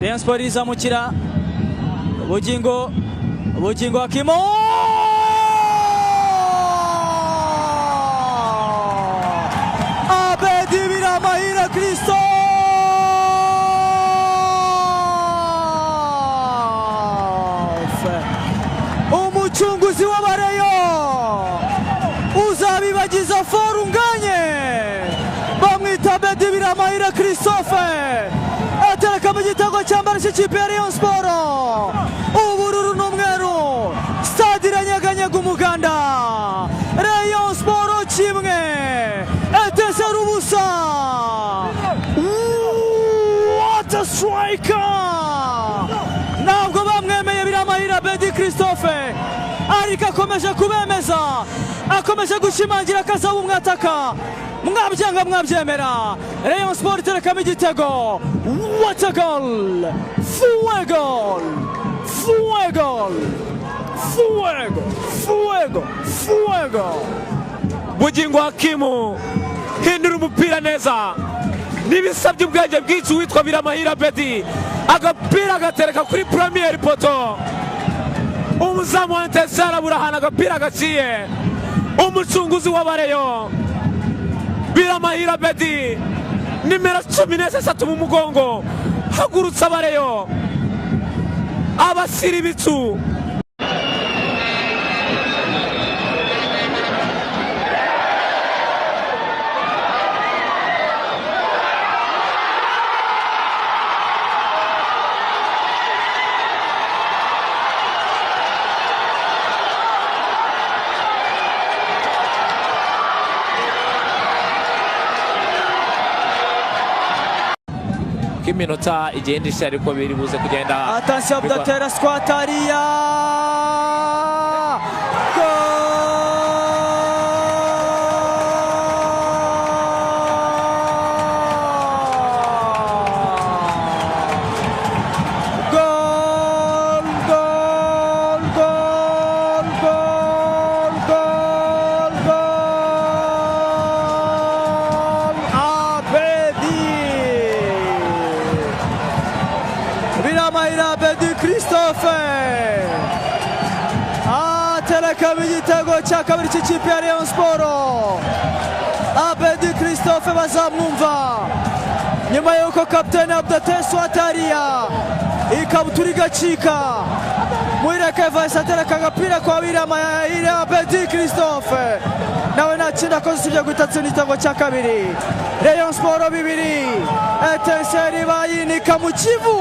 Rayon Sport izamukira Bugingo, Bugingo Hakimo Abedi Biramahire Christophe, umucunguzi w'abareyo uzabibagiza forunganye, bamwita Abedi Biramahire Christophe, atereka mu gitego cya mbere cy'ikipe ya Rayon Sport. Ubururu n'umweru, stade iranyeganyega umuganda. Rayon Sport kimwe, Etincelles ubusa. What a striker! Ntabwo bamwemeye Biramahire Abedi Christophe, ariko akomeje kubemeza, akomeje gushimangira akazaba umwataka. Mwabyanga mwabyemera, Rayon Sport iterekamo igitego. What a goal! Fuego! Fuego! Fuego! Fuego! Fuego! Bugingo Hakimu hindura umupira neza, n'ibisabye ubwenge bwinshi witwa Biramahire Abedi, agapira agatereka kuri premier poteau, umuzamu wa Etincelles abura ahantu agapira gaciye. Umucunguzi w'abareyo Biramahire Abedi, nimero 16 mu mugongo, hagurutsa abareyo abasira ibicu. Iminota igenda ishya ariko biri buze kugenda. Attention, Abdatera squataria. Goal! Goal! Goal! Goal! Goal! Goal! Abedi! Biramahire Abedi Christophe aterekamo igitego cya kabiri cy'ikipe ya Rayon Sport. Abedi Christophe bazamwumva nyuma y'uko kapiteni Abdatesu atariya ikabutura igacika. Muhireke Evans atereka agapira kwa Biramahire Abedi Christophe, nawe nta kindi akoze usibye guhita atsinda igitego cya kabiri. Rayon Sport 2, Etincelles bayinika mu Kivu.